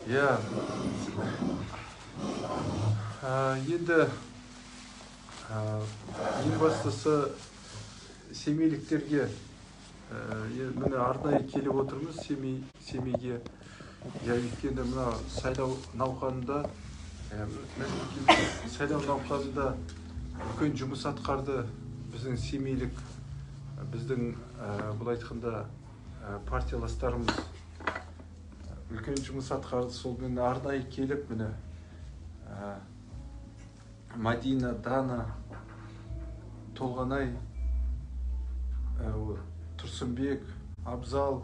Иә, енді ең бастысы семейліктерге міне арнайы келіп отырмыз Семейге. Иә, өйткені мына сайлау науқанында үлкен жұмыс атқарды біздің семейлік, біздің былай айтқанда партияластарымыз үлкен жұмыс атқарды. Сол мен арнайы келіп міне Мадина, Дана, Толғанай, Тұрсынбек, Абзал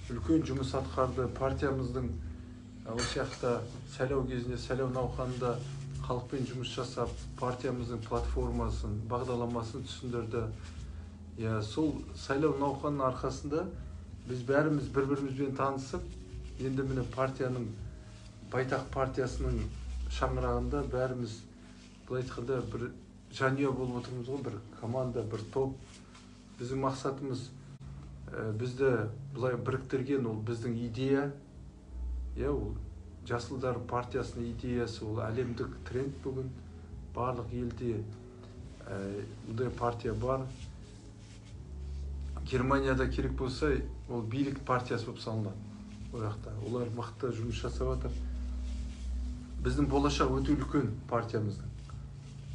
үлкен жұмыс атқарды. Партиямыздың осы жақта сайлау кезінде, сайлау науқанында халықпен жұмыс жасап, партиямыздың платформасын, бағдарламасын түсіндірді. Иә, сол сайлау науқанының арқасында біз бәріміз бір-бірімізбен танысып, енді міне партияның, Байтақ партиясының шаңырағында бәріміз былай айтқанда бір жанұя болып отырмыз ғой, бір команда, бір топ. Біздің мақсатымыз, бізді былай біріктірген ол біздің идея. Иә, ол Жасылдар партиясының идеясы, ол әлемдік тренд бүгін. Барлық елде бұндай партия бар. Германияда керек болса, ол билік партиясы болып саналады. Ол жақта олар мықты жұмыс жасап жатыр. Біздің болашақ өте үлкен партиямыздың.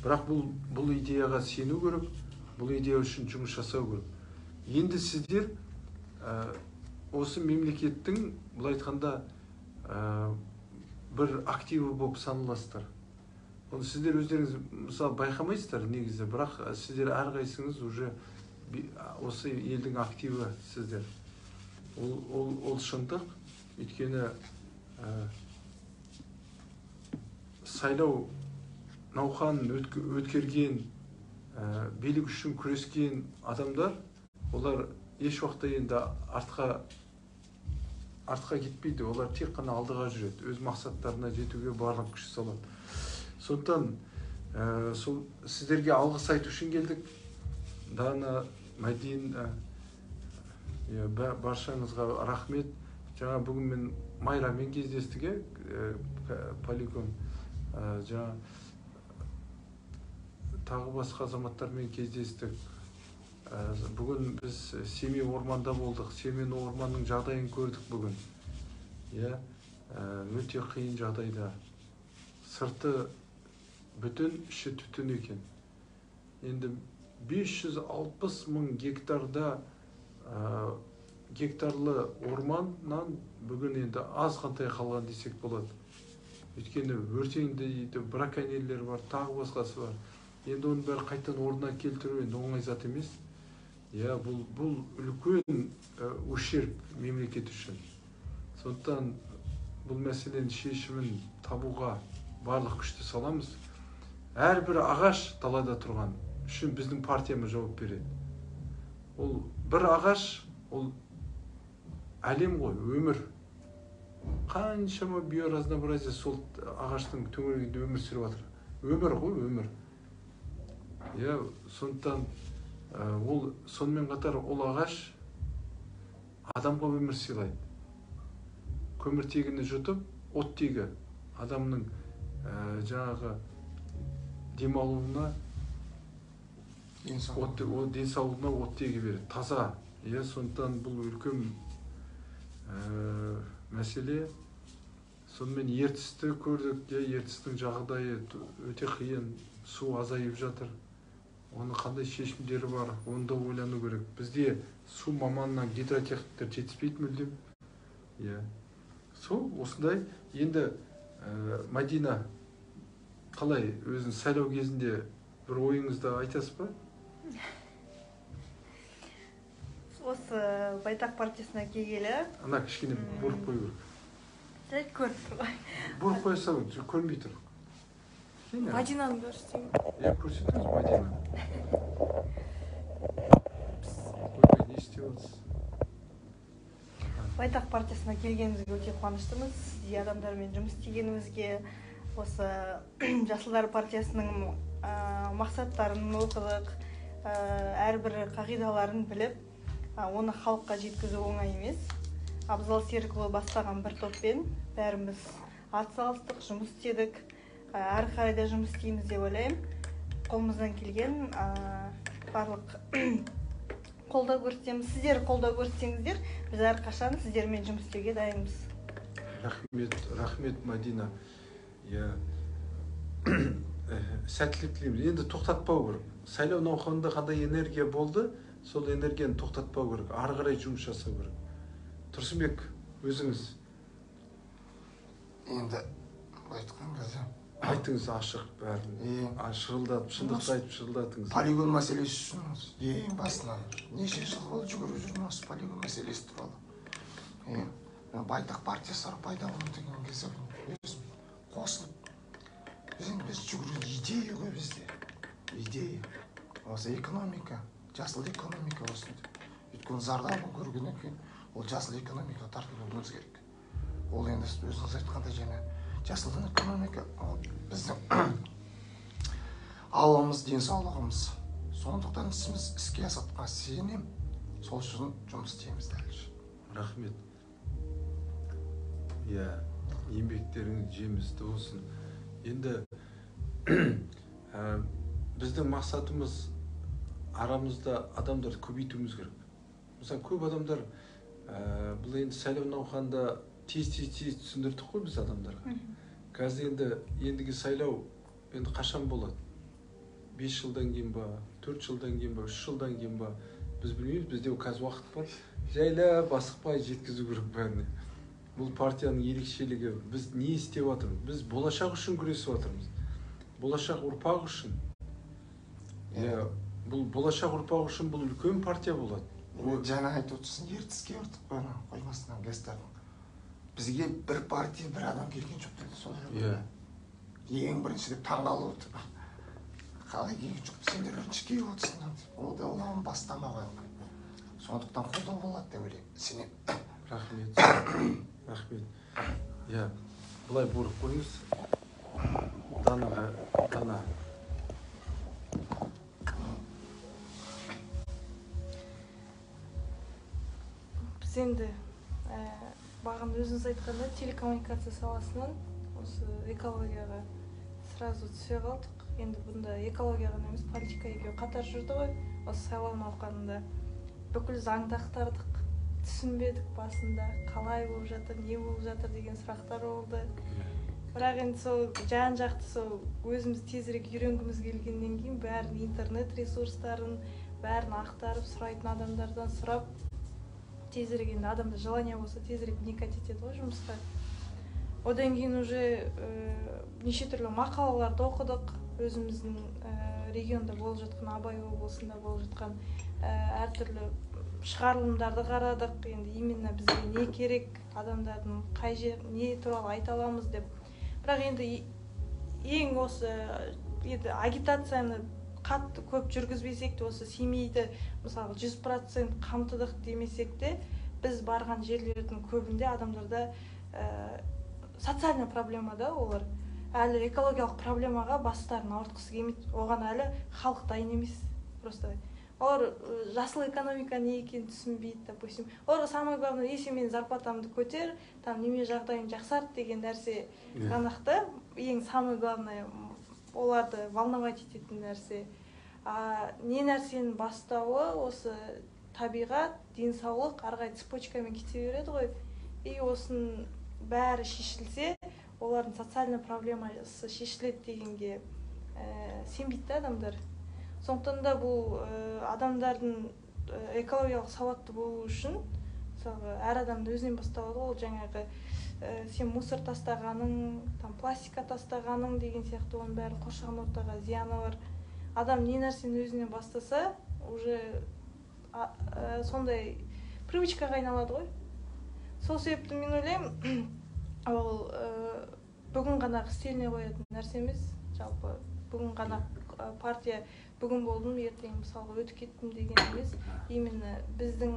Бірақ бұл идеяға сену керек, бұл идея үшін жұмыс жасау керек. Енді сіздер осы мемлекеттің, былай айтқанда, бір активі болып саналасыздар. Оны сіздер өздеріңіз мысалы байқамайсыздар негізі, бірақ сіздер әрқайсыңыз уже осы елдің активі сіздер. Ол шындық. Өйткені сайлау науқанын өткерген, билік үшін күрескен адамдар, олар еш уақытта енді артқа кетпейді, олар тек қана алдыға жүреді, өз мақсаттарына жетуге барлық күш салады. Сондықтан сол сіздерге алғыс айту үшін келдік. Дана, Мадина, баршаңызға рахмет. Жаңа бүгін мен Майрамен кездестік, полигон, жаңа тағы басқа азаматтармен кездестік. Бүгін біз Семей орманда болдық. Семей орманның жағдайын көрдік бүгін. Иә, өте қиын жағдайда. Сырты бүтін, іші түтін екен. Енді 560 мың гектарда гектарлы орманнан бүгін енді аз қантай қалған десек болады. Өйткені өртенді дейді, браконьерлер бар, тағы басқасы бар. Енді оның бәрі қайтадан орнына келтіру енді оңай зат емес. Иә, бұл үлкен ущерб мемлекет үшін. Сондықтан бұл мәселенің шешімін табуға барлық күшті саламыз. Әрбір ағаш далада тұрған үшін біздің партиямыз жауап береді. Ол бір ағаш, ол әлем ғой, өмір. Қаншама биоразнообразие сол ағаштың төңірегінде өмір сүріп жатыр. Өмір ғой, өмір. Иә, сондықтан ол сонымен қатар ол ағаш адамға өмір сыйлайды. Көміртегіні жұтып, оттегі адамның жаңағы демалуына, денсаулығына оттегі береді, таза. Иә, сондықтан бұл үлкен мәселе. Сонымен Ертісті көрдік, Ертістің жағдайы өте қиын, су азайып жатыр. Оның қандай шешімдері бар, оны да ойлану керек. Бізде су маманынан гидротехниктер жетіспейді мүлдем. Иә. Сол осындай. Енді Мадина, қалай өзің сайлау кезінде бір ойыңызды айтасыз ба? Осы Байтақ партиясына келгелі. Ана кішкене бұрып қою керек. Сәл көріп тұр ғой. Бұрып қоя салу, көрмей тұр. Мадинаны көрсетейін. Иә, көрсетіңіз Мадина. Ойбай, не істеп жатсыз? Байтақ партиясына келгенімізге өте қуаныштымыз. Сіздей адамдармен жұмыс істегенімізге, осы Жасылдар партиясының мақсаттарын оқыдық, әрбір қағидаларын біліп, оны халыққа жеткізу оңай емес. Абзал Серікұлы бастаған бір топпен бәріміз атсалыстық, жұмыс істедік. Әрі қарай да жұмыс істейміз деп ойлаймын. Қолымыздан келген барлық қолдау көрсетеміз. Сіздер қолдау көрсетсеңіздер, біз әрқашан сіздермен жұмыс істеуге дайынбыз. Рахмет, рахмет, Мадина. Иә, сәттілік тілейміз. Енді тоқтатпау керек. Сайлау науқанында қандай энергия болды, сол энергияны тоқтатпау керек. Ары қарай жұмыс жасау керек. Тұрсынбек, өзіңіз. Енді былай айтқан кезде, айтыңыз ашық бәрін. Шырылдатып, шындықты айтып шырылдатыңыз. Полигон мәселесі үшін ең басынан неше жыл болды жүгіріп жүрмін осы полигон мәселесі туралы. Байтақ партиясы пайда болды деген кезде өзім қосылып, біз жүгірген идея ғой бізде. Идея. Осы экономика, жасыл экономика болсын деп. Өйткені зардабын көргеннен кейін ол жасыл экономикаға тартылуымыз керек. Ол енді өзіңіз айтқандай және жасыл экономика ол біздің ауамыз, денсаулығымыз. Сондықтан ісіміз іске асатқанға сенемін. Сол үшін жұмыс істейміз дәл. Рахмет. Иә, еңбектеріңіз жемісті болсын. Енді біздің мақсатымыз арамызда адамдарды көбейтуіміз керек. Мысалы, көп адамдар бұл енді сайлау науқанында тез-тез түсіндірдік қой біз адамдарға. Қазір енді ендігі сайлау енді қашан болады? 5 жылдан кейін ба, 4 жылдан кейін ба, 3 жылдан кейін ба? Біз білмейміз, бізде қазір уақыт бар. Жайлап, асықпай жеткізу керек бәріне. Бұл партияның ерекшелігі, біз не істеп жатырмыз? Біз болашақ үшін күресіп жатырмыз. Болашақ ұрпақ үшін. Иә, бұл болашақ ұрпақ үшін бұл үлкен партия болады. Жаңа айтып отырсың, Ертіске ұрдық қой, қоймасынан ГЭС-тардың. Бізге бір партия, бір адам келген жоқ деді, солай ғой. Ең бірінші деп таңғалып отыр. Қалай келген жоқ, сендер бірінші келіп отырсыңдар деп. Ол да оған бастама қойған. Сондықтан қолдау болады деп ойлаймын, сенемін. Рахмет. Рахмет. Иә, былай бұрып қойыңыз. Данаға, Дана. Біз енді бағана өзіңіз айтқанда телекоммуникация саласынан осы экологияға сразу түсе қалдық. Енді бұнда экология ғана емес, политика екеуі қатар жүрді ғой. Осы сайлау науқанында бүкіл заңды ақтардық, түсінбедік басында, қалай болып жатыр, не болып жатыр деген сұрақтар болды. Бірақ енді сол жан-жақты сол өзіміз тезірек үйренгіміз келгеннен кейін бәрін интернет ресурстарын бәрін ақтарып, сұрайтын адамдардан сұрап, тезірек енді адамда желание болса тезірек вникать етеді ғой жұмысқа. Одан кейін уже неше түрлі мақалаларды оқыдық. Өзіміздің регионда болып жатқан, Абай облысында болып жатқан әртүрлі шығарылымдарды қарадық. Енді именно бізге не керек, адамдардың қай жер, не туралы айта аламыз деп. Бірақ енді ең осы енді агитацияны қатты көп жүргізбесек те, осы Семейді мысалы 100% қамтыдық демесек те, біз барған жерлердің көбінде адамдарда социальный проблема да, олар әлі экологиялық проблемаға бастарын ауыртқысы келмейді. Оған әлі халық дайын емес. Просто олар жасыл экономика не екенін түсінбейді, допустим. Оларға самое главное, если мен зарплатамды көтер, там неме жағдайын жақсарт деген нәрсе ғана да, ең самое главное оларды волновать ететін нәрсе. А не нәрсенің бастауы осы табиғат, денсаулық, ары қарай цепочкамен кете береді ғой. И осының бәрі шешілсе, олардың социальный проблемасы шешіледі дегенге сенбейді да адамдар. Сондықтан да бұл адамдардың экологиялық сауатты болу үшін, мысалға, әр адамның өзінен басталады ғой, ол жаңағы сен мусор тастағаның, там пластика тастағаның деген сияқты, оның бәрі қоршаған ортаға зияны бар. Адам не нәрсені өзінен бастаса, уже сондай привычкаға айналады ғой. Сол себепті мен ойлаймын, ол бүгін ғана істеліне қоятын нәрсе емес. Жалпы бүгін ғана партия бүгін болдым, ертең мысалға өтіп кеттім деген емес. Именно біздің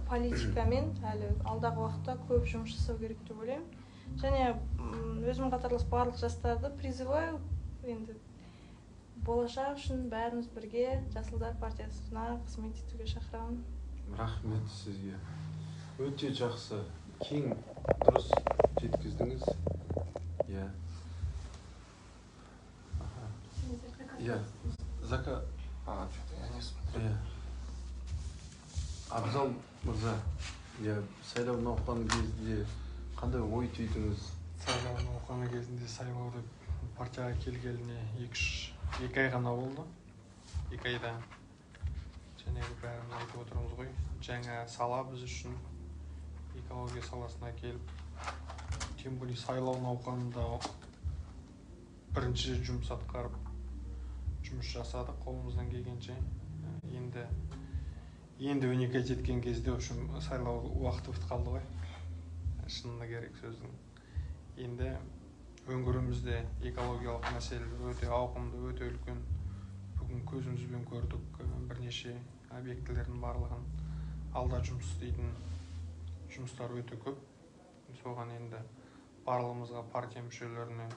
политикамен әлі алдағы уақытта көп жұмыс жасау керек деп ойлаймын. Және өзім қатарлас барлық жастарды призываю, енді болашақ үшін бәріміз бірге Жасылдар партиясына қызмет етуге шақырамын. Рахмет сізге. Өте жақсы, кең, дұрыс жеткіздіңіз. Иә. Иә. Зака. А, что-то я не смотрю. Иә. Абзал мырза, иә, сайлау науқаны кезінде қандай ой түйдіңіз? Сайлау науқаны кезінде сайлау деп партияға келгеліне 2 ай ғана болды. 2 айда жаңағы бәріміз айтып отырмыз ғой, жаңа сала біз үшін, экология саласына келіп, тем более сайлау науқанында бірінші рет жұмыс атқарып, жұмыс жасадық қолымыздан келгенше. Енді вникать еткен кезде, в общем, сайлау уақыты бітіп қалды ғой, шыны керек сөздің. Енді өңірімізде экологиялық мәселелер өте ауқымды, өте үлкен. Бүгін көзімізбен көрдік бірнеше объектілердің барлығын. Алда жұмыс істейтін жұмыстар өте көп. Соған енді барлығымызға, партия мүшелеріне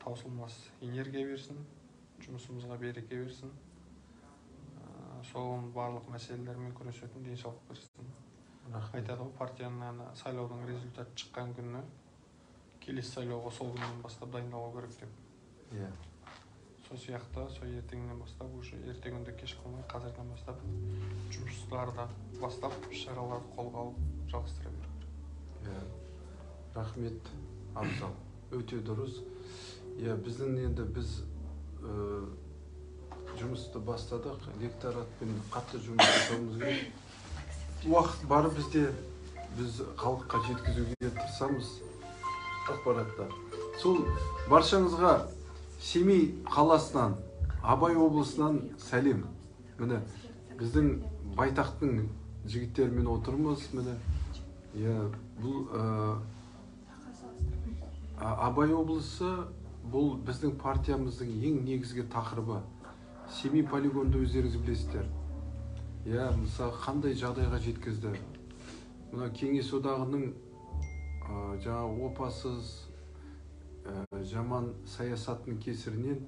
таусылмас энергия берсін, жұмысымызға береке берсін, соның барлық мәселелермен күресетін денсаулық берсін. Рахмет. Айтады ғой, партияның ана сайлаудың результаты шыққан күні келесі сайлауға сол күннен бастап дайындалу керек деп. Сол сияқты, сол ертеңнен бастап, уже ертеңгі күнде кеш қалмай, қазірден бастап жұмыстарды бастап, іс шараларды қолға алып, жалғастыра беру керек. Иә, рахмет, Абзал, өте дұрыс. Иә, біздің енді біз жұмысты бастадық, лекторатпен қатты жұмыс жасауымыз керек. Уақыт бар бізде, біз халыққа жеткізуге тырысамыз ақпаратты. Сол баршаңызға Семей қаласынан, Абай облысынан сәлем. Міне, біздің Байтақтың жігіттерімен отырмыз, міне. Иә, бұл Абай облысы, бұл біздің партиямыздың ең негізгі тақырыбы. Семей полигонды өздеріңіз білесіздер. Иә, мысалы, қандай жағдайға жеткізді. Мына Кеңес одағының жаңағы опасыз, жаман саясатының кесірінен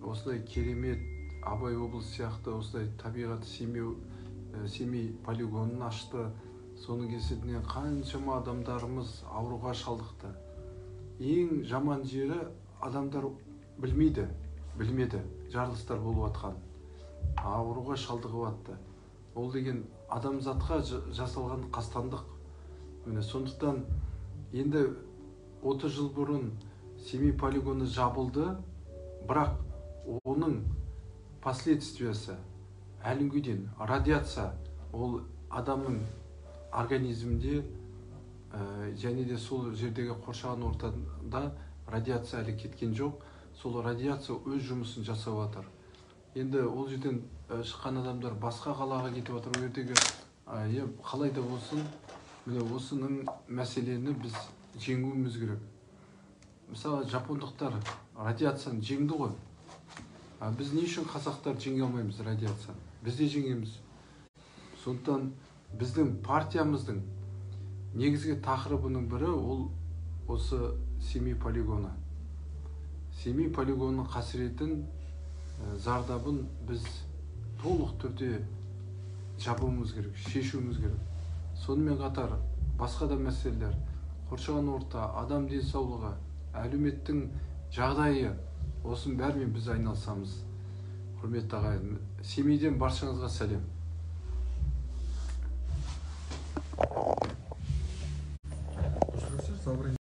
осындай керемет Абай облысы сияқты осындай табиғат Семей полигонын ашты. Соның кесірінен қаншама адамдарымыз ауруға шалдықты. Ең жаман жері, адамдар білмейді, білмеді жарылыстар болып жатқан, ауруға шалдығып жатты. Ол деген адамзатқа жасалған қастандық. Міне, сондықтан енді 30 жыл бұрын Семей полигоны жабылды, бірақ оның последствиясы әлі күнге дейін, радиация, ол адамның организмінде және де сол жердегі қоршаған ортада радиация әлі кеткен жоқ. Сол радиация өз жұмысын жасап жатыр. Енді ол жерден шыққан адамдар басқа қалаға кетіп жатыр. Ол жердегі иә, қалай да болсын, міне, осының мәселені біз жеңуіміз керек. Мысалы, жапондықтар радиацияны жеңді ғой, а біз не үшін, қазақтар, жеңе алмаймыз радиацияны? Біз де жеңеміз. Сондықтан біздің партиямыздың негізгі тақырыбының бірі ол осы Семей полигоны. Семей полигонының қасіретін, зардабын біз толық түрде жабуымыз керек, шешуіміз керек. Сонымен қатар басқа да мәселелер: қоршаған орта, адам денсаулығы, әлеуметтің жағдайы, осының бәрімен біз айналысамыз. Құрметті ағайын, Семейден баршаңызға сәлем. Забрать.